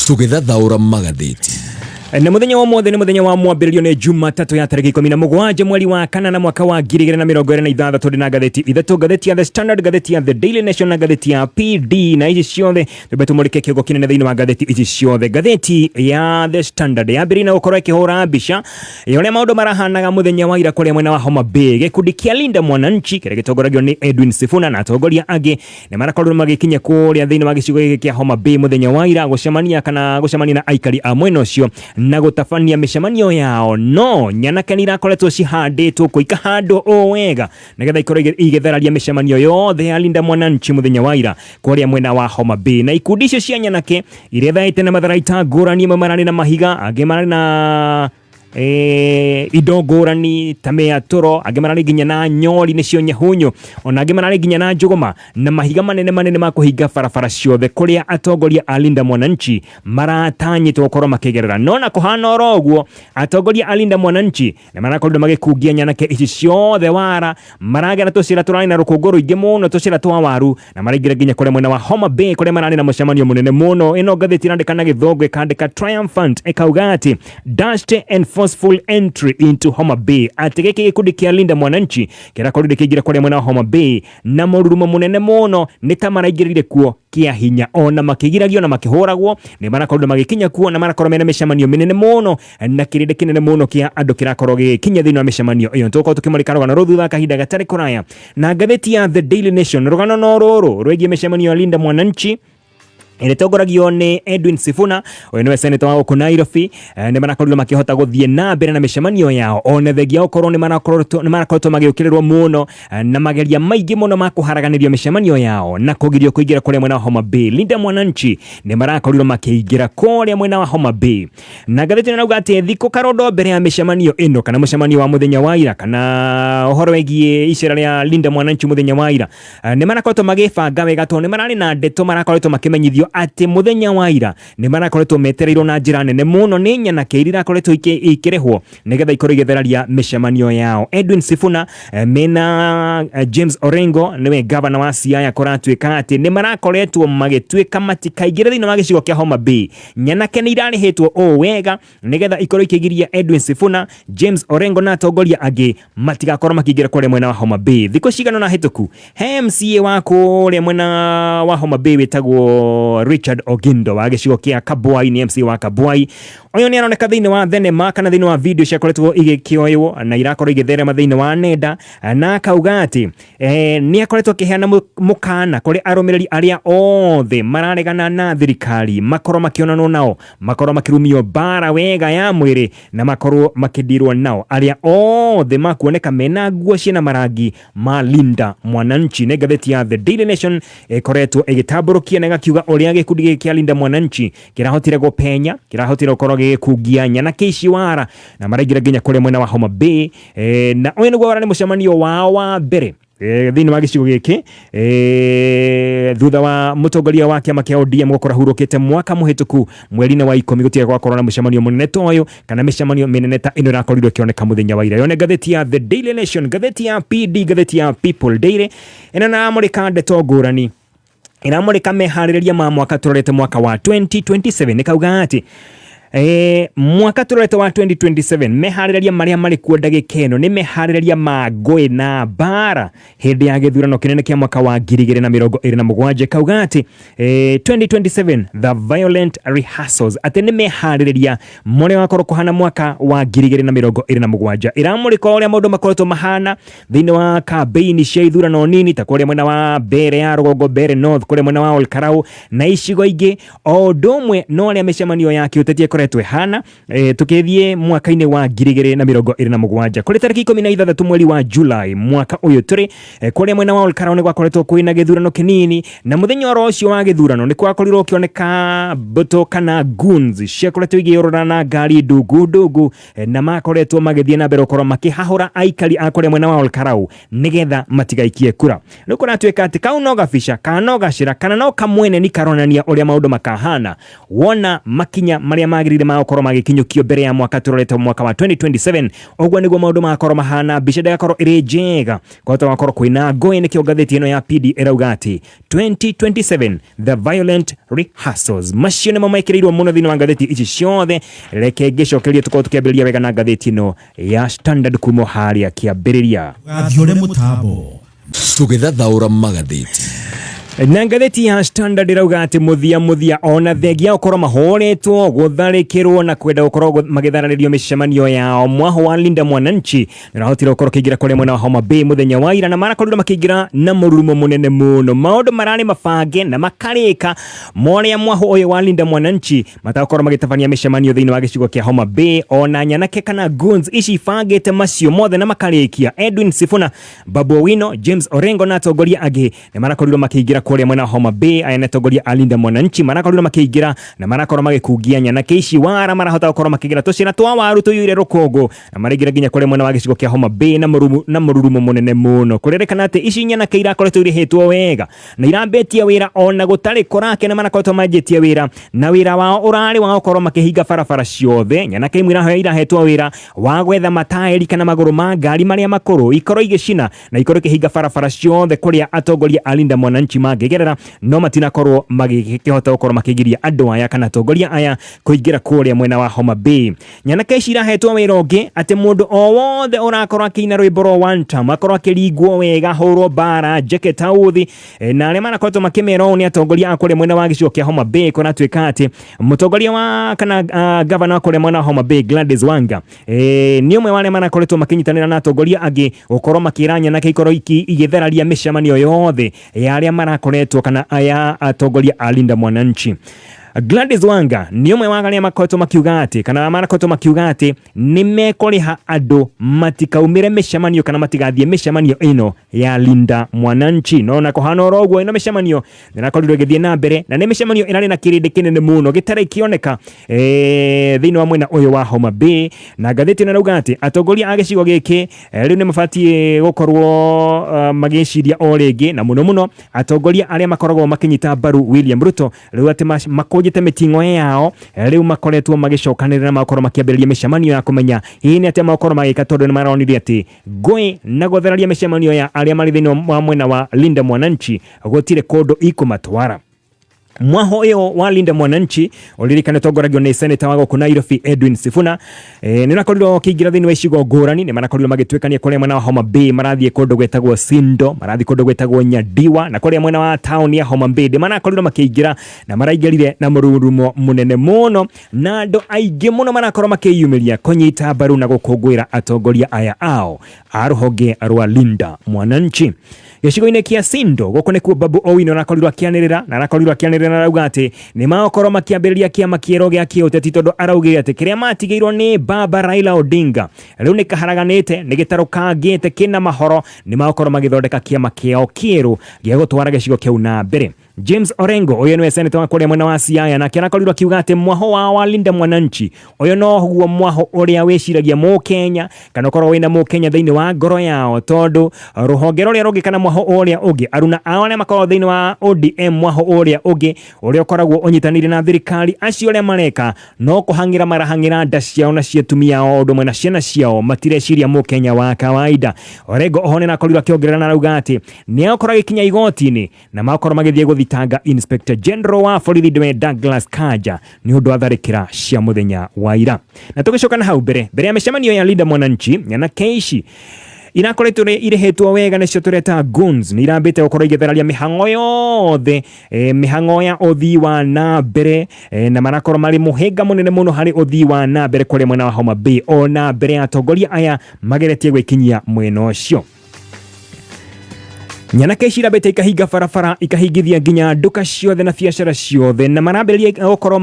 Tũgĩthathaũra magathĩti. Na muthenya wa mothe nĩ muthenya wa mwambĩrĩrio nĩ Jumatatũ ya tarĩki 17 mweri wa kanana mwaka wa 2026. Ndĩ na ngathĩti ithatũ, ngathĩti ya The Standard, ngathĩti ya The Daily Nation na ngathĩti ya PD, na ici ciothe twambe tũmũrĩke kĩongo kĩnene thĩinĩ wa ngathĩti ici ciothe. Ngathĩti ya The Standard yambĩrĩirie na gũkorwo ĩkĩhũra mbica ya ũrĩa maũndũ marahanaga mũthenya wa ira kũrĩa mwena wa Homa Bay. Gĩkundi kĩa Linda Mwananchi kĩrĩa gĩtongoragio nĩ Edwin Sifuna na atongoria angĩ nĩ marakorirwo magĩkinya kũrĩa thĩinĩ wa gĩcigo gĩkĩ kĩa Homa Bay mũthenya wa ira gũcemania kana gũcemania na aikari a mwena ũcio na gũtabania mĩcemanio yao. No nyanake nĩ irakoretwo cihandĩtwo kũ ikahandwo o wega nĩgetha ikorwo igĩthararia mĩcemanio yothe ya Linda Mwananchi mũthenya wa ira kũrĩa mwena wa Homa Bay. Na ikundi icio cia nyanake iria thaĩte na matharaita ngũrani, amwe mararĩ na mahiga, angĩ mararĩ na indo ngũrani ta mĩatũro, angĩ mararĩ nginya na nyori nĩcio nyahunyu, ona angĩ mararĩ nginya na njũgũma na mahiga manene manene ma kũhinga barabara ciothe kũrĩa atongoria a Linda Mwananchi maratanyĩtwo gũkorwo makĩgerera. No na kũhana oro ũguo, atongoria a Linda Mwananchi nĩ marakorirwo magĩkungia nyanake ici ciothe wara, maragera tũcĩra tũrarĩ na rũkũngũ rũingĩ mũno, tũcĩra twa waru, na maraingĩra nginya kũrĩa mwena wa Homa Bay kũrĩa mararĩ na mũcemanio mũnene mũno. Ĩno ngathĩti ĩrandĩka na gĩthũngũ, ĩkandĩka triumphant, ĩkauga atĩ dashed and forceful entry into Homa Bay, atĩ gĩkĩ gĩkundi kĩa Linda Mwananchi kĩrakorirwo kĩingĩra kũrĩa mwena wa Homa Bay na mũrurumo mũnene mũno, nĩ ta maraingĩrire kuo kĩa hinya, ona makĩgiragio na makĩhũragwo nĩ marakorirwo magĩkinya kuo, na marakorwo mena mĩcemanio mĩnene mũno na kĩrĩndĩ kĩnene mũno kĩa andũ kĩrakorwo gĩgĩkinya thĩinĩ wa mĩcemanio ĩyo. Tũgũkorwo tũkĩmũrĩka rũgano rũu thutha wa kahinda gatarĩ kũraya. Na ngathĩti ya The Daily Nation, rũgano no rũrũ rwĩgiĩ mĩcemanio ya Linda Mwananchi ĩrĩa ĩtongoragio nĩ Edwin Sifuna, ũyũ nĩwe seneta wa gũkũ Nairobi. Nĩ marakorirwo makĩhota gũthiĩ na mbere na mĩcemanio yao ona thengia gũkorwo nĩ marakoretwo magĩũkĩrĩrwo mũno na mageria maingĩ mũno ma kũharaganĩrio mĩcemanio yao na kũgirio kũingĩra kũrĩa mwena wa Homa Bay. Linda Mwananchi nĩ marakorirwo makĩingĩra kũrĩa mwena wa Homa Bay, na ngathĩti ĩno ĩrauga atĩ thikũ karondo mbere ya mĩcemanio ĩno kana mũcemanio wa mũthenya wa ira kana ũhoro wĩgiĩ icera rĩa Linda Mwananchi mũthenya wa ira, nĩ marakoretwo magĩbanga wega tondũ nĩ mararĩ na ndeto marakoretwo makĩmenyithio atĩ mũthenya wa ira nĩ marakoretwo metereirwo na njĩra nene mũno nĩ nyanake iria irakoretwo ikĩrĩhwo nĩgetha ikorwo igĩtheraria mĩcemanio yao. Edwin Sifuna mena James Orengo, nĩwe gavana wa Siaya, kũratuĩka atĩ nĩ marakoretwo magĩtuĩka matikaingĩre thĩinĩ wa gĩcigo kĩa Homa Bay. Nyanake nĩ irarĩhĩtwo ũũ wega nĩgetha ikorwo ikĩgiria Edwin Sifuna, James Orengo na atongoria angĩ matigakorwo makĩingĩra kũrĩa mwena wa Homa Bay. Thikũ cigana ũna hĩtũku, he MCA wa kũrĩa mwena wa Homa Bay wĩtagwo Richard Ogindo wa gĩcigo kĩa Kabwai, nĩ MCA wa Kabwai. Ũyũ nĩ aroneka thĩinĩ wa thenema kana thĩinĩ wa video ciakoretwo igĩkĩoywo na irakorwo igĩtherema thĩinĩ wa nenda, na akauga atĩ nĩ akoretwo akĩheana mũkana kũrĩ arũmĩrĩri arĩa othe mararegana na thirikari, makorwo makĩonanwo nao, makorwo makĩrumio mbara wega ya mwĩrĩ na makorwo makĩndirwo nao arĩa othe makuoneka mena nguo ciĩna marangi ma Linda Mwananchi. Nĩ ngathĩti ya The Daily Nation ĩkoretwo ĩgĩtambũrũkia na ĩgakiuga ũrĩa gĩkundi gĩkĩ kĩa Linda Mwananchi kĩrahotire gũpenya, kĩrahotire gũkorwo gĩgĩkungia nyanake ici wara na maraingĩra nginya kũrĩa mwena wa Homa Bay. Na ũyũ nĩguo warĩ mũcemanio wao wa mbere thĩinĩ wa gĩcigo gĩkĩ thutha wa mũtongoria wa kĩama kĩa ODM gũkorwo ahurũkĩte mwaka mũhĩtũku mweri-inĩ wa 10. Gũtiga gwakorwo na mũcemanio mũnene ta ũyũ kana mĩcemanio mĩnene ta ĩno ĩrakorirwo ĩkĩoneka mũthenya wa ira. Yone ngathĩti ya The Daily Nation, ngathĩti ya PD, ngathĩti ya People Daily ĩno naramũrĩka ndeto ngũrani, ĩramũrĩka meharĩrĩria ma mwaka tũrorete mwaka wa 2027. Nĩ kauga atĩ mwaka tũrorete wa 2027, meharĩrĩria marĩa marĩ kuo ndagĩka ĩno nĩ meharĩrĩria ma ngũĩ na mbara hĩndĩ ya gĩthurano kĩnene kĩa mwaka wa 2027. Kauga atĩ 2027 the violent rehearsals, atĩ nĩ meharĩrĩria marĩa wakorwo kũhana mwaka wa 2027. Ĩramũrĩka ũrĩa maũndũ makoretwo mahana thĩinĩ wa kambeini cia ithurano nini ta kũrĩa mwena wa Mbere ya rũgongo, Mbere North, kũrĩa mwena wa Olkarau na icigo ingĩ, o ũndũ ũmwe na ũrĩa mĩcemanio ya kĩũteti ĩkoretwo ĩhana. Tũkĩthiĩ mwaka-inĩ wa 2027, kũrĩ tarĩki 16 mweri wa July mwaka ũyũ tũrĩ, kũrĩa mwena wa Olkarau nĩ gwakoretwo kwĩna gĩthurano kĩnini, na mũthenya oro ũcio wa gĩthurano nĩ gwakorirwo ũkĩoneka mbũtũ kana goons ciakoretwo igĩũrũra na ngari ndungu ndungu, na makoretwo magĩthiĩ na mbere gũkorwo makĩhahũra aikari a kũrĩa mwena wa Olkarau nĩgetha matigaikie kura. Rĩu kũratuĩka atĩ kau no gabica kana no gacĩra kana no kamwene ni karonania ũrĩa maũndũ makahana wona makinya marĩa magĩrĩire. makĩrĩire magũkorwo magĩkinyũkio mbere ya mwaka tũrorete mwaka wa 2027. Ũguo nĩguo maũndũ magakorwo mahana, mbica ndĩgakorwo ĩrĩ njega, kwahota gũgakorwo kwĩna ngũĩ. Nĩkĩo ngathĩti ĩno ya PD ĩrauga atĩ 2027 the violent rehearsals. Macio nĩmo mekĩrĩirwo mũno thĩinĩ wa ngathĩti ici ciothe. Reke ngĩcokerie tũkorwo tũkĩambĩrĩria wega na ngathĩti ĩno ya Standard kuma harĩa kĩambĩrĩria. Gathiore mũtambo. Tũgĩthathaũra magathĩti. Na ngathĩti ya Standard ĩrauga atĩ mũthia mũthia ona thengia gũkorwo mahũrĩtwo, gũtharĩkĩrwo na kwenda gũkorwo magĩthararĩrio mĩcemanio yao, mwaho wa Linda Mwananchi nĩũrahotire gũkorwo ũkĩingĩra kũrĩa mwena wa Homa Bay mũthenya wa ira, na marakorirwo makĩingĩra na mũrurumo mũnene mũno. Maũndũ mararĩ mabange na makarĩka morĩa mwaho ũyũ wa Linda Mwananchi matagũkorwo magĩtabania mĩcemanio thĩinĩ wa gĩcigo kĩa Homa Bay. Ona nyanake kana goons ici ibangĩte macio mothe na makarĩkia. Edwin Sifuna, Babu Owino, James Orengo na atongoria angĩ nĩ marakorirwo makĩingĩra kũrĩa mwena wa Homa Bay. Aya nĩ atongoria a Linda Mwananchi marakorirwo makĩingĩra na marakorwo magĩkungia nyanake ici wara, marahota gũkorwo makĩgĩra tũcĩra twa waru tũiyũire rũkũngũ, na maraingĩra nginya kũrĩa mwena wa gĩcigo kĩa Homa Bay na mũrurumo mũnene mũno. Kũrerĩkana atĩ ici nyanake irakoretwo irĩhĩtwo wega na irambĩtie wĩra ona gũtarĩ kũrake, na marakoretwo manjĩtie wĩra na wĩra wao ũrarĩ wa gũkorwo makĩhinga barabara ciothe. Nyanake imwe irahetwo wĩra wa gwetha mataĩri kana magũrũ ma ngari marĩa makũrũ ikorwo igĩcina na ikorwo ikĩhinga barabara ciothe kũrĩa atongoria a Linda Mwananchi mangĩgerera, no matinakorwo magĩkĩhota gũkorwo makĩgiria andũ aya kana atongoria aya kũingĩra kũrĩa mwena wa Homa Bay. Nyanake ici irahetwo wĩra ũngĩ atĩ mũndũ o wothe ũrakorwo akĩina rwĩmbo rwa one term akorwo akĩringwo wega, hũrwo mbara njeke tauthi. Na arĩa marakoretwo makĩmera ũũ nĩ atongoria a kũrĩa mwena wa gĩcigo kĩa Homa Bay. Kũratuĩka atĩ mũtongoria wa kana gavana wa kũrĩa mwena wa Homa Bay Gladys Wanga nĩ ũmwe wa arĩa marakoretwo makĩnyitanĩra na atongoria angĩ gũkorwo makĩra nyanake ikorwo igĩthararia mĩcemanio yothe ya arĩa marakoretwo kana ya atongoria a Linda Mwananchi. Gladys Wanga nĩ ũmwe wa arĩa makoretwo makiuga atĩ kana marakoretwo makiuga atĩ nĩ mekũrĩha andũ matikaumĩre mĩcemanio kana matigathiĩ mĩcemanio ĩno ya Linda Mwananchi. No na kũhana oro ũguo, ĩno mĩcemanio nĩrakorirwo ĩgĩthiĩ na mbere, na nĩ mĩcemanio ĩrarĩ na kĩrĩndĩ kĩnene mũno gĩtarĩ kĩoneka thĩinĩ wa mwena ũyũ wa Homa Bay. Na ngathĩti ĩno ĩrauga atĩ atongoria a gĩcigo gĩkĩ rĩu nĩ mabatiĩ gũkorwo magĩciria o rĩngĩ, na mũno mũno atongoria arĩa makoragwo makĩnyita mbaru William Ruto, rĩu atĩ makũnjĩte mĩting'oe yao, rĩu makoretwo magĩcokanĩrĩra, magakorwo makĩambĩrĩria mĩcemanio ya kũmenya hihi nĩ atĩa magakorwo magĩka, tondũ nĩ maronire atĩ ngũĩ na gũthararia mĩcemanio ya arĩa marĩ thĩinĩ wa mwena wa Linda Mwananchi gũtirĩ kũndũ ikũmatwara. Mwaho ũyũ wa Linda Mwananchi ũririkane ũtongoragio nĩ seneta wa gũkũ Nairobi Edwin Sifuna, nĩ ũrakorirwo ũkĩingĩra thĩinĩ wa icigo ngũrani. Nĩ marakorirwo magĩtuĩkania kũrĩa mwena wa Homa Bay, marathiĩ kũndũ gwĩtagwo Sindo, marathiĩ kũndũ gwĩtagwo Nyandiwa, na kũrĩa mwena wa taũni ya Homa Bay nĩ marakorirwo makĩingĩra na maraingĩrire na mũrurumo mũnene mũno, na andũ aingĩ mũno marakorwo makĩyumĩria kũnyita mbaru na gũkũngũĩra atongoria aya ao a rũhonge rwa Linda Mwananchi. Gĩcigo-inĩ kĩa Sindo gũkũ nĩkuo Babu Owino arakorirwo akĩanĩrĩra, na arakorirwo akĩanĩrĩra na arauga atĩ nĩ magũkorwo makĩambĩrĩria kĩama kĩerũ gĩa kĩũteti, tondũ araugire atĩ kĩrĩa matigĩirwo nĩ baba Raila Odinga rĩu nĩ kaharaganĩte, nĩ gĩtarũkangĩte, kĩna mahoro. Nĩ magũkorwo magĩthondeka kĩama kĩao kĩerũ gĩa gũtwara gĩcigo kĩu na mbere. James Orengo ũyũ nĩwe seneta wa kũrĩa mwena wa Siaya, nake arakorirwo akiuga atĩ mwaho wao wa Linda Mwananchi ũyũ noguo mwaho ũrĩa wĩciragia mũkenya kana ũkorwo wĩna mũkenya thĩinĩ wa ngoro yao, tondũ rũhonge rũrĩa rũngĩ kana mwaho ũrĩa ũngĩ, aruna ao arĩa makoragwo thĩinĩ wa ODM, mwaho ũrĩa ũngĩ ũrĩa ũkoragwo ũnyitanĩire na thirikari, acio ũrĩa mareka no kũhang'ĩra marahang'ĩra nda ciao na cia atumia ao ũndũ ũmwe na ciana ciao, matireciria mũkenya wa kawaida. Orengo oho nĩ arakorirwo akĩongerera na arauga atĩ nĩ agũkorwo agĩkinya igoti-inĩ na makorwo magĩthiĩ gũthitanga Inspector General wa borithi nĩwe Douglas Kanja nĩ ũndũ wa tharĩkĩra cia mũthenya wa ira. Na tũgĩcoka na hau mbere mbere ya mĩcemanio ya Linda Mwananchi, nyanake ici irakoretwo irĩhĩtwo wega nĩcio tũreta goons, nĩ irambĩte gũkorwo igĩthararia mĩhang'o yothe, mĩhang'o ya ũthii wa na mbere, na marakorwo marĩ mũhĩnga mũnene mũno harĩ ũthii wa na mbere kũrĩa mwena wa Homa Bay, ona mbere ya atongoria aya mageretie gwĩkinyia mwena ũcio. Nyanake ici irambĩte ikahinga barabara, ikahingithia nginya nduka ciothe na biacara ciothe, na marambĩrĩria gũkorwo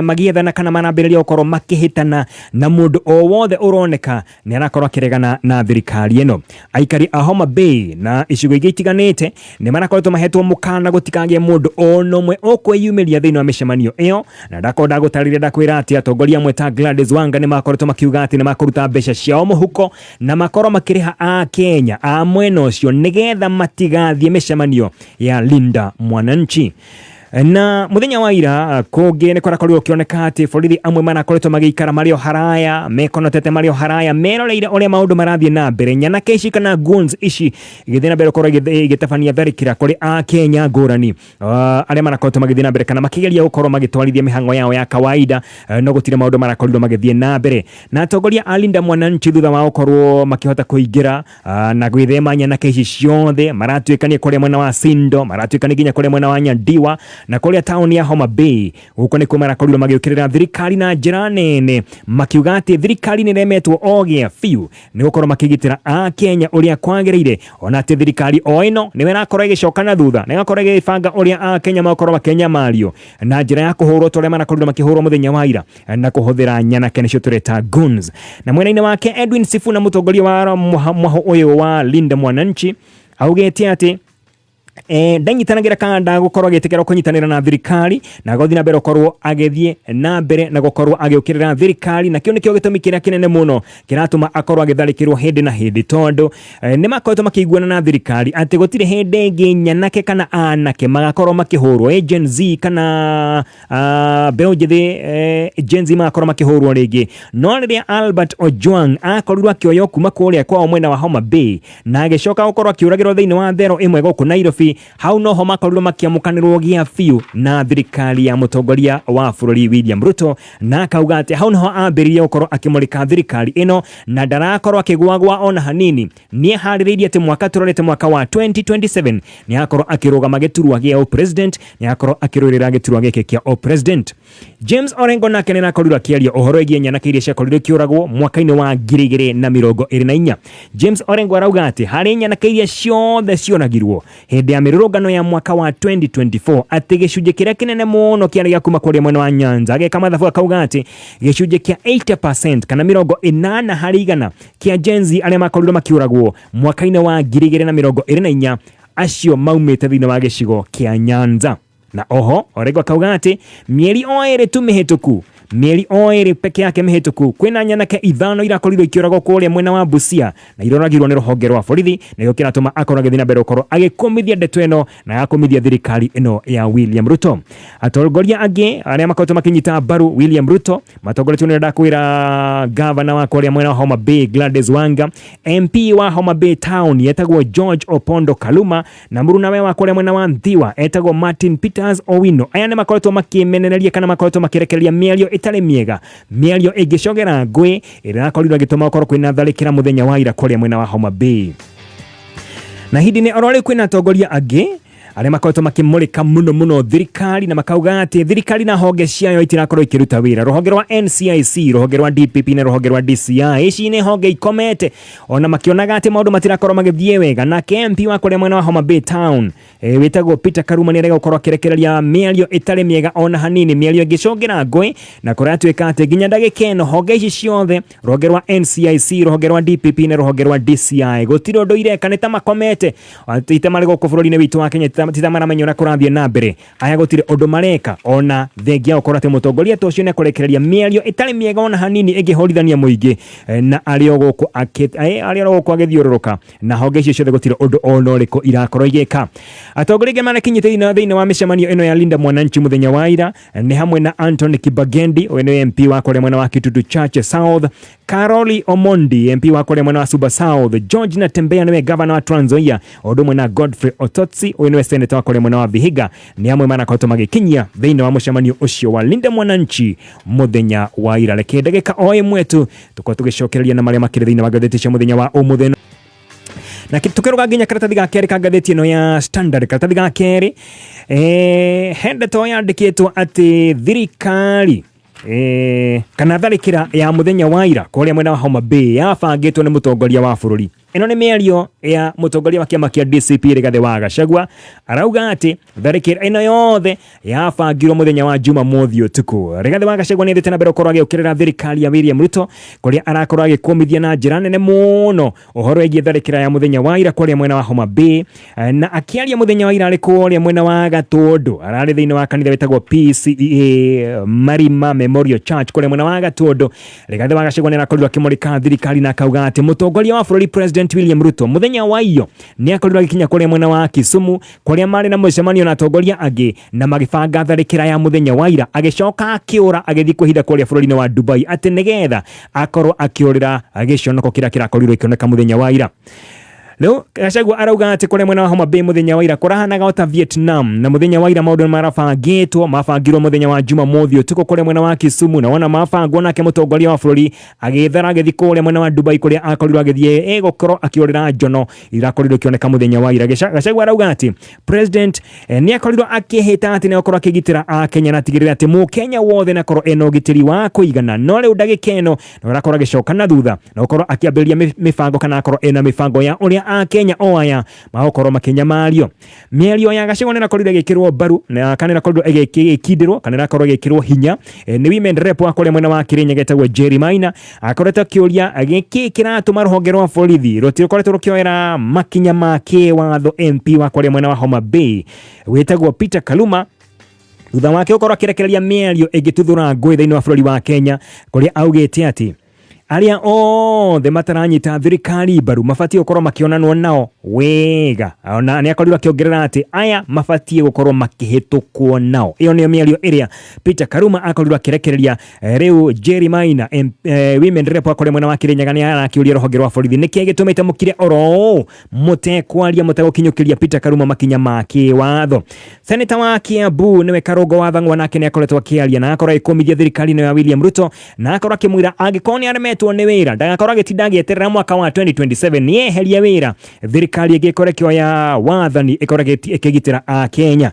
magĩethana kana marambĩrĩria gũkorwo makĩhĩtana na mũndũ o wothe ũroneka nĩ arakorwo akĩregana na thirikari ĩno. Aikari a Homa Bay na icigo ingĩ itiganĩte nĩ marakoretwo mahetwo mũkana gũtikagĩe mũndũ ona ũmwe ũkwĩyumĩria thĩinĩ wa mĩcemanio ĩyo. Na ndakorwo ndagũtarĩria ndakwĩra atĩ atongoria amwe ta Gladys Wanga nĩ makoretwo makiuga atĩ nĩ makũruta mbeca ciao mũhuko na makorwo makĩrĩha a Kenya a mwena ũcio nĩgetha matigathiĩ mĩcemanio ya Linda Mwananchi. Na muthenya wa ira kũngĩ nĩ kũrakorirwo gũkĩoneka atĩ borithi amwe marakoretwo magĩikara marĩ o haraya, mekonotete marĩ o haraya, meroreire ũrĩa maũndũ marathiĩ na mbere. Nyanake ici kana goons ici igĩthiĩ na mbere gũkorwo igĩtabania tharĩkĩra kũrĩ Akenya ngũrani arĩa marakoretwo magĩthiĩ na mbere kana makĩgeria gũkorwo magĩtwarithia mĩhang'o yao ya kawaida, no gũtirĩ maũndũ marakorirwo magĩthiĩ na mbere. Na atongoria a Linda Mwananchi thutha wa gũkorwo makĩhota kũingĩra na gwĩthema nyanake ici ciothe, maratuĩkania kũrĩa mwena wa Sindo, maratuĩkania nginya kũrĩa mwena wa Nyandiwa na kũrĩa taũni ya Homa Bay. Gũkũ nĩkuo marakorirwo magĩũkĩrĩra thirikari na njĩra nene, makiuga atĩ thirikari nĩ ĩremetwo o gĩa biũ nĩ gũkorwo makĩgitĩra Akenya ũrĩa kwagĩrĩire, ona atĩ thirikari o ĩno nĩyo ĩrakorwo ĩgĩcoka na thutha na ĩgakorwo ĩgĩbanga ũrĩa Akenya magũkorwo makĩnyamario na njĩra ya kũhũrwo ta ũrĩa marakorirwo makĩhũrwo mũthenya wa ira na kũhũthĩra nyanake nĩcio tũreta goons. Na mwena-inĩ wake Edwin Sifuna, mũtongoria wa mwahũ ũyũ wa Linda Mwananchi, augĩte atĩ ndanyitanagĩra kana ndagũkorwo agĩtĩkĩra kũnyitanĩra na thirikari na agũthiĩ na mbere gũkorwo agĩthiĩ na mbere na gũkorwo agĩũkĩrĩra thirikari, na kĩu nĩkĩo gĩtũmi kĩrĩa kĩnene mũno kĩratũma akorwo agĩtharĩkĩrwo hĩndĩ na hĩndĩ, tondũ nĩ makoretwo makĩiguana na thirikari atĩ gũtirĩ hĩndĩ ĩngĩ nyanake kana anake magakorwo makĩhũrwo, Gen Z kana mbeũ njĩthĩ, Gen Z magakorwo makĩhũrwo rĩngĩ. No rĩrĩa Albert Ojwang akorirwo akĩoywo kuma kũrĩa kwao mwena wa Homa Bay na agĩcoka gũkorwo akĩũragĩrwo thĩinĩ wa thero ĩmwe gũkũ Nairobi, hau noho makorirwo makĩamũkanĩrwo gĩa biũ na thirikari ya mũtongoria wa bũrũri William Ruto, na akauga atĩ hau noho ambĩrĩirie gũkorwo akĩmũrĩka thirikari ĩno na ndarakorwo akĩgwagwa ona hanini. Nĩ eharĩrĩirie atĩ mwaka tũrorete mwaka wa 2027 nĩ akorwo akĩrũgama gĩturwa gĩa ũpresident, nĩ akorwo akĩrũĩrĩra gĩturwa gĩkĩ kĩa ũpresident. James Orengo nake nĩ arakorirwo akĩaria ũhoro wĩgiĩ nyanake iria ciakorirwo ikĩũragwo mwaka-inĩ wa 2024. James Orengo arauga atĩ harĩ nyanake iria ciothe cioragirwo hĩndĩ ya mĩrũrũngano ya mwaka wa 2024, atĩ gĩcunjĩ kĩrĩa kĩnene mũno kĩarĩ gĩa kuma kũrĩa mwena wa Nyanza. Ageka mathabu akauga atĩ gĩcunjĩ kĩa 80% kana 80% kĩa Gen Z arĩa makorirwo makĩũragwo mwaka-inĩ wa 2024, acio maumĩte thĩinĩ wa gĩcigo kĩa Nyanza. Na oho Orengo akauga atĩ mĩeri o ĩrĩ tu mĩhĩtũku, mĩeri o ĩrĩ peke yake mĩhĩtũku, kwĩna nyanake 5 irakorirwo ikĩũragwo kũrĩa mwena wa Busia na iroragirwo nĩ rũhonge rwa borithi, na nĩkĩo kĩratũma akorwo agĩthiĩ na mbere gũkorwo agĩkũmithia ndeto ĩno na agakũmithia thirikari ĩno ya William Ruto. Atongoria angĩ arĩa makoretwo makĩnyita mbaru William Ruto matongoretio nĩ ndakwĩra gavana wa kũrĩa mwena wa Homa Bay Gladys Wanga, MP wa Homa Bay Town etagwo George Opondo Kaluma, na mũrunawe wa kũrĩa mwena wa Nthiwa etagwo Martin Peters Owino. Aya nĩ makoretwo makĩmenereria kana makoretwo makĩrekereria mĩario ĩtarĩ mĩega, mĩario ĩngĩcogera ngũĩ ĩrĩa ĩrakorirwo ĩgĩtũma gũkorwo kwĩna tharĩkĩra mũthenya wa ira kũrĩa mwena wa Homa Bay. Na ihinda-inĩ oro rĩu kwĩna atongoria angĩ arĩa makoretwo makĩmũrĩka mũno mũno thirikari na makauga atĩ thirikari na honge ciayo itirakorwo ikĩruta wĩra. Rũhonge rwa NCIC, rũhonge rwa DPP na rũhonge rwa DCI, ici nĩ honge ikomete ona makĩonaga atĩ maũndũ matirakorwo magĩthiĩ wega. Nake MP wa kũrĩa mwena wa Homa Bay Town wĩtagwo Peter Karuma nĩ arega gũkorwo akĩrekereria mĩario ĩtarĩ mĩega ona hanini, mĩario ĩngĩcũngĩra ngũĩ, na kũratuĩka atĩ nginya ndagĩka ĩno honge ici ciothe, rũhonge rwa NCIC, rũhonge rwa DPP na rũhonge rwa DCI, gũtirĩ ũndũ ireka, nĩ ta makomete ti ta marĩ gũkũ bũrũri-inĩ witũ wa Kenya, ti ta maramenya ũrĩa kũrathiĩ na mbere. Aya gũtirĩ ũndũ mareka, ona thengia gũkorwo atĩ mũtongoria ta ũcio nĩ ekũrekereria mĩario ĩtarĩ mĩega ona hanini ĩngĩhũrithania mũingĩ, na arĩ o gũkũ arĩ o gũkũ agĩthiũrũrũka na honge icio ciothe gũtirĩ ũndũ ona ũrĩkũ irakorwo igĩka. Atongoria angĩ marakinyĩte thĩinĩ wa mĩcemanio ĩno ya Linda Mwananchi mũthenya wa ira nĩ hamwe na Anthony Kibagendi, ũyũ nĩ MP wa kũrĩa mwena wa Kitutu Chache South, Caroli Omondi MP wa kũrĩa mwena wa Suba South, George Natembeya nĩwe gavana wa Trans Nzoia, o ũndũ ũmwe na Godfrey Ototsi, ũyũ nĩwe seneta wa kũrĩa mwena wa Vihiga, nĩ amwe marakoretwo magĩkinyia thĩinĩ wa mũcemanio ũcio wa Linda Mwananchi mũthenya wa ira. Reke ndagĩka o ĩmwe tu tũkorwo tũgĩcokereria na marĩa makĩrĩ thĩinĩ wa ngathĩti cia mũthenya wa ũmũthĩ. Na tukĩrũga nginya karatathi ga kerĩ ka ngathĩti ĩno ya Standard, karatathi ga kerĩ he ndeto yandĩkĩtwo atĩ thirikari kana tharĩkĩra ya mũthenya wa ira kũrĩa mwena wa Homa Bay yabangĩtwo nĩ mũtongoria wa bũrũri. Ĩno nĩ mĩario ya mũtongoria wa kĩama kĩa DCP Rigathĩ wa Gachagua, arauga atĩ tharĩkĩra ĩno yothe yabangirwo mũthenya wa Jumamothi ũtukũ. Rigathĩ wa Gachagua nĩ athiĩte na mbere gũkorwo agĩũkĩrĩra thirikari ya William Ruto, kũrĩa arakorwo agĩkũmithia na njĩra nene mũno ũhoro wĩgiĩ tharĩkĩra ya mũthenya wa ira kũrĩa mwena wa Homa Bay. Na akĩaria mũthenya wa ira arĩ kũrĩa mwena wa Gatũndũ, ararĩ thĩinĩ wa kanitha wĩtagwo PCEA Marima Memorial Church kũrĩa mwena wa Gatũndũ. Rigathĩ wa Gachagua nĩ arakorirwo akĩmũrĩka thirikari na akauga atĩ mũtongoria wa bũrũri President President William Ruto mũthenya wa iyo nĩ akorirwo agĩkinya kũrĩa mwena wa Kisumu kũrĩa marĩ na mũcemanio na atongoria angĩ na magĩbanga tharĩkĩra ya mũthenya wa ira, agĩcoka akĩũra agĩthiĩ kwĩhitha kũrĩa bũrũri-inĩ wa Dubai atĩ nĩgetha akorwo akĩũrĩra gĩconoko kĩrĩa kĩrakorirwo gĩkĩoneka mũthenya wa ira. Rĩu Gachagua arauga atĩ kũrĩa mwena wa Homa Bay mũthenya wa ira kũrahanaga ota Vietnam, na mũthenya wa ira maũndũ marabangĩtwo, mabangirwo mũthenya wa Jumamothi ũtukũ kũrĩa mwena wa Kisumu, na wona mabangwo nake mũtongoria wa bũrũri agĩthara agĩthiĩ kũrĩa mwena wa Dubai kũrĩa akorirwo agĩthiĩ gũkorwo akĩũrĩra njono irakorirwo ikĩoneka mũthenya wa ira. Gachagua arauga atĩ president nĩ akorirwo akĩhĩta atĩ nĩ akorwo akĩgitĩra Akenya na atigĩrĩra atĩ mũkenya wothe nĩ akorwo ena ũgitĩri wa kũigana, no rĩu ndagĩka ĩno nĩ arakorwo agĩcoka na thutha na gũkorwo akĩambĩrĩria mĩbango kana akorwo ena mĩbango ya ũrĩa Akenya o aya magũkorwo makĩnyamario. Mĩario ya Gachagua nĩ ĩrakorirwo ĩgĩkĩrwo mbaru na kana ĩrakorirwo ĩgĩkindĩrwo kana ĩrakorwo ĩgĩkĩrwo hinya nĩ women rep wa kũrĩa mwena wa Kirinyaga etagwo Jerry Maina, akoretwo akĩũria gĩkĩ kĩratũma rũhonge rwa borithi rũtikoretwo rũkĩoera makinya ma kĩwatho MP wa kũrĩa mwena wa Homa Bay wĩtagwo Peter Kaluma, thutha wake gũkorwo akĩrekereria mĩario ĩngĩtuthũra ngũĩ thĩinĩ wa bũrũri wa Kenya, kũrĩa augĩte atĩ arĩa othe mataranyita thirikari mbaru mabatiĩ gũkorwo makĩonanwo nao wega. Ona nĩ akorirwo akĩongerera atĩ aya mabatiĩ gũkorwo makĩhĩtũkwo nao. Ĩyo nĩyo mĩario ĩrĩa Peter Karuma akorirwo akĩrekereria. Rĩu Jerry Maina, women rep wa kũrĩa mwena wa Kirinyaga, nĩ arakĩũria rũhonge rwa borithi nĩkĩ gĩtũmĩte mũkire oro ũũ mũtekwaria mũtegũkinyũkĩria Peter Karuma makinya ma kĩwatho. Seneta wa Kiambu nĩwe Karũngo wa Thang'wa nake nĩ akoretwo akĩaria na agakorwo agĩkũmithia thirikari ĩno ya William Ruto, na akorwo akĩmwĩra angĩkorwo nĩ aremetwo nĩ wĩra ndagakorwo agĩtinda agĩeterera mwaka wa 2027, nĩ eherie wĩra thirikari ĩngĩ ĩkorwo ĩkĩoya wathani ĩkorwo ĩkĩgitĩra Akenya.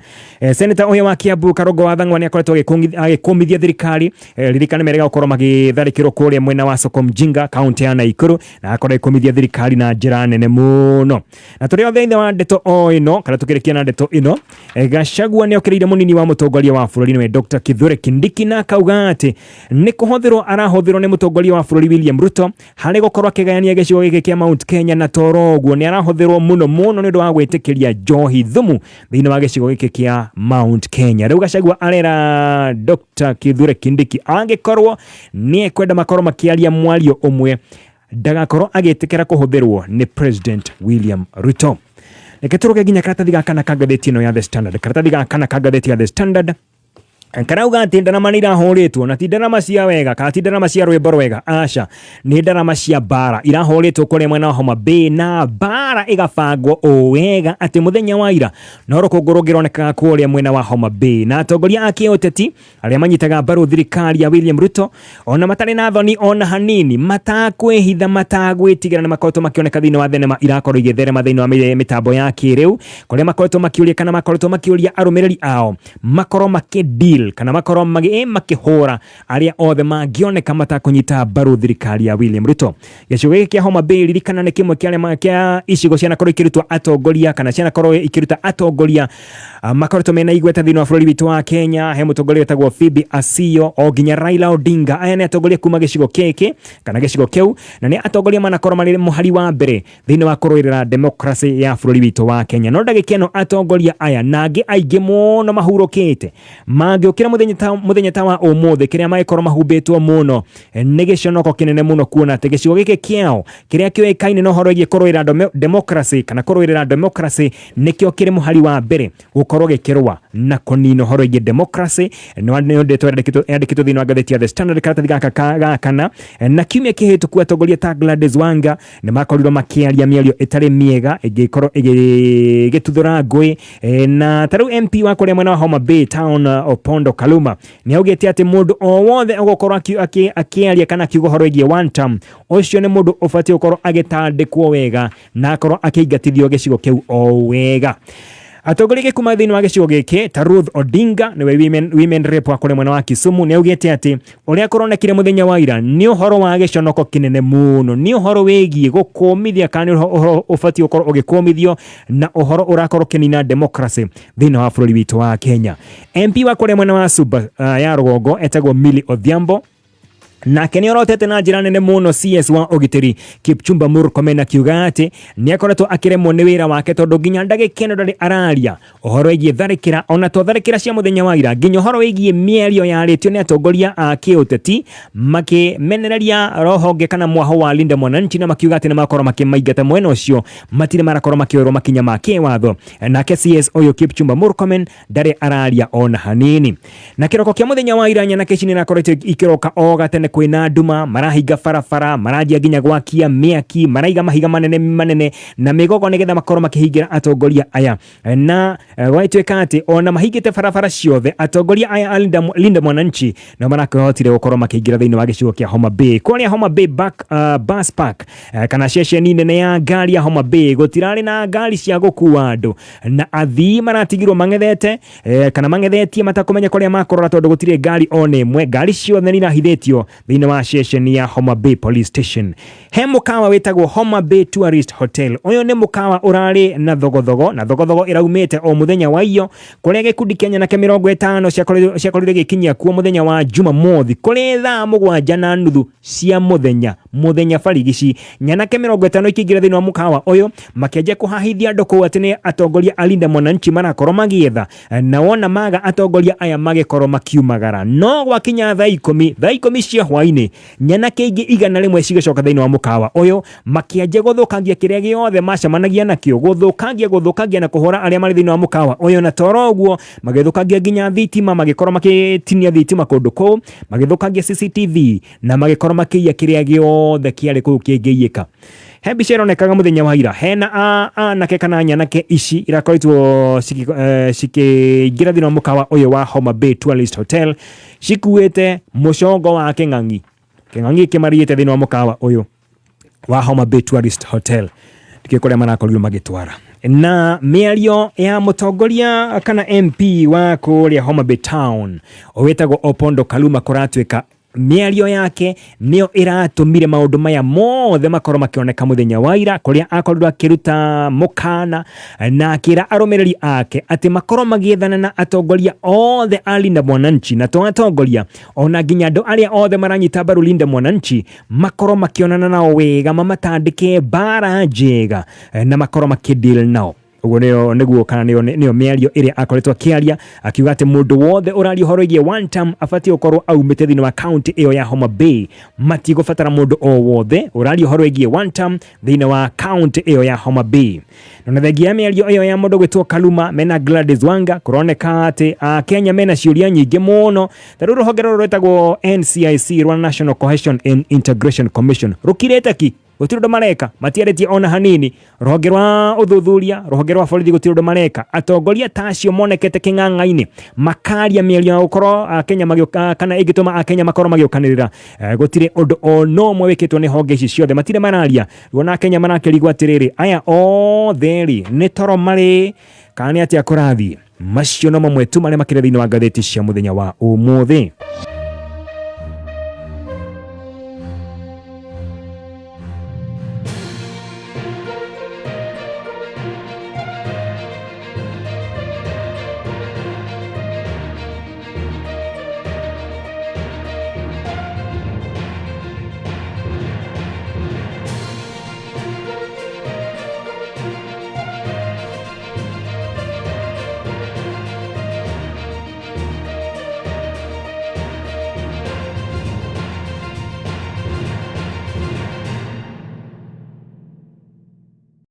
Seneta ũyũ wa Kiambu Karũngo wa Thang'wa nĩ akoretwo agĩkũmithia thirikari. Ririkana merĩga gũkorwo magĩtharĩkĩrwo kũrĩa mwena wa Soko Mjinga, kaunti ya Nakuru, na akorwo agĩkũmithia thirikari na njĩra nene mũno. Na tũrĩ othe thĩinĩ wa ndeto o ĩno, kana tũkĩrĩkia na ndeto ĩno, Gachagua nĩ okĩrĩire mũnini wa mũtongoria wa bũrũri nĩwe Dr. Kithure Kindiki, na akauga atĩ nĩ kũhũthĩrwo arahũthĩrwo nĩ mũtongoria wa bũrũri William Ruto harĩ gũkorwo akĩgayania gĩcigo gĩkĩ kĩa Mount Kenya, na toro ũguo nĩ arahũthĩrwo mũno mũno nĩ ũndũ wa gwĩtĩkĩria njohi thumu thĩinĩ wa gĩcigo gĩkĩ kĩa Mount Kenya. Rĩu Gachagua arera Dr. Kithure Kindiki angĩkorwo nĩ ekwenda makorwo makĩaria mwario ũmwe, ndagakorwo agĩtĩkĩra kũhũthĩrwo nĩ President William Ruto. Reke tũrũge nginya karatathi ga kana ka ngathĩti ĩno ya The Standard. Karatathi ga kana ka ngathĩti ya The Standard karauga atĩ ndarama nĩ irahũrĩtwo, na ti ndarama cia wega kana ti ndarama cia rwĩmbo rwega, aca, nĩ ndarama cia mbara irahũrĩtwo kũrĩa mwena wa Homa Bay, na mbara ĩgabangwo o wega atĩ mũthenya wa ira no rũkũngũ rũngĩronekaga kũrĩa mwena wa Homa Bay, na atongoria a kĩũteti arĩa manyitaga mbaru thirikari ya William Ruto ona matarĩ na thoni ona hanini, matakwĩhitha, matagwĩtigĩra, nĩ makoretwo makĩoneka thĩinĩ wa thenema irakorwo igĩtherema thĩinĩ wa mĩtambo ya kĩrĩu, kũrĩa makoretwo makĩũria kana makoretwo makĩũria arũmĩrĩri ao makorwo makĩ deal kana makorwo makĩhũra arĩa othe mangĩoneka matakũnyita mbaru thirikari ya William Ruto. Gĩcigo gĩkĩ kĩa Homa Bay, ririkana, nĩ kĩmwe kĩa kĩa icigo cianakorwo ikĩrutwo atongoria kana cianakorwo ikĩruta atongoria makoretwo mena igweta thĩinĩ wa bũrũri witũ wa Kenya. He mũtongoria wĩtagwo Phoebe Asiyo o nginya Raila Odinga. Aya nĩ atongoria kuma gĩcigo gĩkĩ kana gĩcigo kĩu, na nĩ atongoria manakorwo marĩ mũhari wa mbere thĩinĩ wa kũrũĩrĩra democracy ya bũrũri witũ wa Kenya. No ndagĩka ĩno atongoria aya na angĩ aingĩ mũno mahurũkĩte mangĩũkĩra mũthenya ta wa ũmũthĩ, kĩrĩa magĩkorwo mahumbĩtwo mũno nĩ gĩconoko kĩnene mũno, kuona atĩ gĩcigo gĩkĩ kĩao kĩrĩa kĩũĩkaine na ũhoro wĩgiĩ kũrũĩrĩra democracy kana kũrũĩrĩra democracy nĩkĩo kĩrĩ mũhari wa mbere gũkorwo gĩkĩrũa na kũnina ũhoro wĩgiĩ democracy. Nĩ ndeto yandĩkĩtwo thĩinĩ wa ngathĩti ya The Standard karatathi gaka ga kana. Na kiumia kĩhĩtũku atongoria ta Gladys Wanga nĩ makorirwo makĩaria mĩario ĩtarĩ mĩega ĩngĩkorwo ĩgĩtuthũra ngũĩ. Na ta rĩu MP wa kũrĩa mwena wa Homa Bay Town, Opondo Kaluma, nĩ augĩte atĩ mũndũ o wothe ũgũkorwo akĩaria kana akiuga ũhoro wĩgiĩ one term, ũcio nĩ mũndũ ũbatiĩ gũkorwo agĩtandĩkwo wega na akorwo akĩingatithio gĩcigo kĩu o wega. Atongoria aingĩ kuma thĩinĩ wa gĩcigo gĩkĩ ta Ruth Odinga, nĩwe women rep wa kũrĩa mwena wa Kisumu, nĩ augĩte atĩ ũrĩa kũronekire mũthenya wa ira nĩ ũhoro wa gĩconoko kĩnene mũno, nĩ ũhoro wĩgiĩ gũkũmithia kana nĩ ũhoro ũbatiĩ gũkorwo ũgĩkũmithio na ũhoro ũrakorwo ũkĩnina democracy thĩinĩ wa bũrũri witũ wa Kenya. MP wa kũrĩa mwena wa Suba ya rũgongo etagwo Millie Odhiambo. Nake nĩ orotete na njĩra nene mũno CS wa ũgitĩri Kipchumba Murkomen akiuga atĩ nĩ akoretwo akĩremwo nĩ wĩra wake tondũ nginya ndagĩka ĩno ndarĩ araria ũhoro wĩgiĩ tharĩkĩra ona to tharĩkĩra cia mũthenya wa ira, nginya ũhoro wĩgiĩ mĩario yarĩtio nĩ atongoria a kĩũteti makĩmenereria rũhonge kana mwaho wa Linda Mwananchi na makiuga atĩ nĩ makorwo makĩmaingata mwena ũcio, matirĩ marakorwo makĩoerwo makinya ma kĩwatho. Nake CS ũyũ Kipchumba Murkomen ndarĩ araria ona hanini. Na kĩroko kĩa mũthenya wa ira nyanake ici nĩrakoretwo ikĩroka o gatene kwĩna nduma, marahinga barabara, maranjia nginya gwakia mĩaki, maraiga mahiga manene manene na mĩgogo nĩgetha makorwo makĩhingĩra atongoria aya. Na gwagĩtuĩka atĩ ona mahingĩte barabara ciothe, atongoria aya a Linda Mwananchi no marakĩhotire gũkorwo makĩingĩra thĩinĩ wa gĩcigo kĩa Homa Bay. Kũrĩa Homa Bay bus park kana ceceni nene ya ngari ya Homa Bay gũtirarĩ na ngari cia gũkua andũ, na athii maratigirwo mang'ethete kana mang'ethetie matakũmenya kũrĩa makũrora tondũ gũtirĩ ngari ona ĩmwe. Ngari ciothe nĩ irahithĩtio thĩinĩ wa ceceni ya Homa Bay Police Station. He mũkawa wĩtagwo Homa Bay Tourist Hotel. Ũyũ nĩ mũkawa ũrarĩ na thogothogo, na thogothogo ĩraumĩte o mũthenya wa iyo, kũrĩa gĩkundi kĩa nyanake 50 ciakorirwo gĩkinyia kuo mũthenya wa Jumamothi kũrĩ thaa 7:30 cia mũthenya, mũthenya barigici. Nyanake 50 ikĩingĩra thĩinĩ wa mũkawa ũyũ makĩanjia kũhahithia andũ kũu atĩ nĩ atongoria a Linda Mwananchi marakorwo magĩetha, na wona maga atongoria aya magĩkorwo makiumagara. No gwakinya thaa 10 cia hwainĩ, nyanake ingĩ 100 cigĩcoka thĩinĩ wa mũkawa ũyũ makĩanjia gũthũkangia kĩrĩa gĩothe macemanagia nakĩo, gũthũkangia na kũhũra arĩa marĩ thĩinĩ wa mũkawa ũyũ. Na toro ũguo magĩthũkangia nginya thitima, magĩkorwo magĩtinia thitima kũndũ kũu, magĩthũkangia CCTV na magĩkorwo makĩiya kĩrĩa gĩothe kĩarĩ kũu kĩngĩiyĩka. He mbica ĩronekaga mũthenya wa ira hena anake kana nyanake ici irakoretwo cikĩingĩra thĩinĩ wa mũkawa ũyũ wa Homa Bay Tourist Hotel cikuĩte mũcongo wa kĩng'ang'i. Kĩng'ang'i kĩmarigĩte thĩinĩ wa mũkawa ũyũ wa Homa Bay Tourist Hotel, ndikĩ kũrĩa marakorirwo magĩtwara. Na mĩario ya mũtongoria kana MP wa kũrĩa Homa Bay Town wĩtagwo Opondo Kaluma, kũratuĩka mĩario yake nĩyo ĩratũmire maũndũ maya mothe makorwo makĩoneka mũthenya wa ira, kũrĩa akorirwo akĩruta mũkana na akĩra arũmĩrĩri ake atĩ makorwo magĩethana na atongoria othe a Linda Mwananchi, na to atongoria ona nginya andũ arĩa othe maranyita mbaru Linda Mwananchi makorwo makĩonana nao wega, mamatandĩke mbara njega na makorwo makĩdeal nao. Ũguo nĩyo nĩguo kana nĩyo nĩyo mĩario ĩrĩa akoretwo akĩaria, akiuga atĩ mũndũ wothe ũraria ũhoro wĩgiĩ one term abatiĩ gũkorwo aumĩte thĩinĩ wa kaunti ĩyo ya Homa Bay. Matigũbatara mũndũ o wothe ũraria ũhoro wĩgiĩ one term thĩinĩ wa kaunti ĩyo ya Homa Bay. Na thengia ya mĩario ĩyo ya mũndũ gwĩtwo Kaluma mena Gladys Wanga, kũroneka atĩ Akenya mena ciũria nyingĩ mũno. Ta rĩu rũhonge rũrũ rwĩtagwo NCIC rwa National Cohesion and Integration Commission rũkirĩte ki, gũtirĩ ũndũ mareka, matiarĩtie ona hanini. Rũhonge rwa ũthuthuria, rũhonge rwa borithi, gũtirĩ ũndũ mareka. Atongoria ta acio monekete kĩng'ang'a-inĩ makaria mĩario ya gũkorwo Akenya magĩũka kana ĩngĩtũma Akenya makorwo magĩũkanĩrĩra, gũtirĩ ũndũ ona ũmwe wĩkĩtwo nĩ honge ici ciothe, matirĩ mararia. Rĩu Akenya marakĩrigwo atĩrĩrĩ, aya othe rĩ nĩ toro marĩ kana nĩ atĩa kũrathiĩ? Macio no mamwe tu marĩa makĩrĩ thĩinĩ wa ngathĩti cia mũthenya wa ũmũthĩ.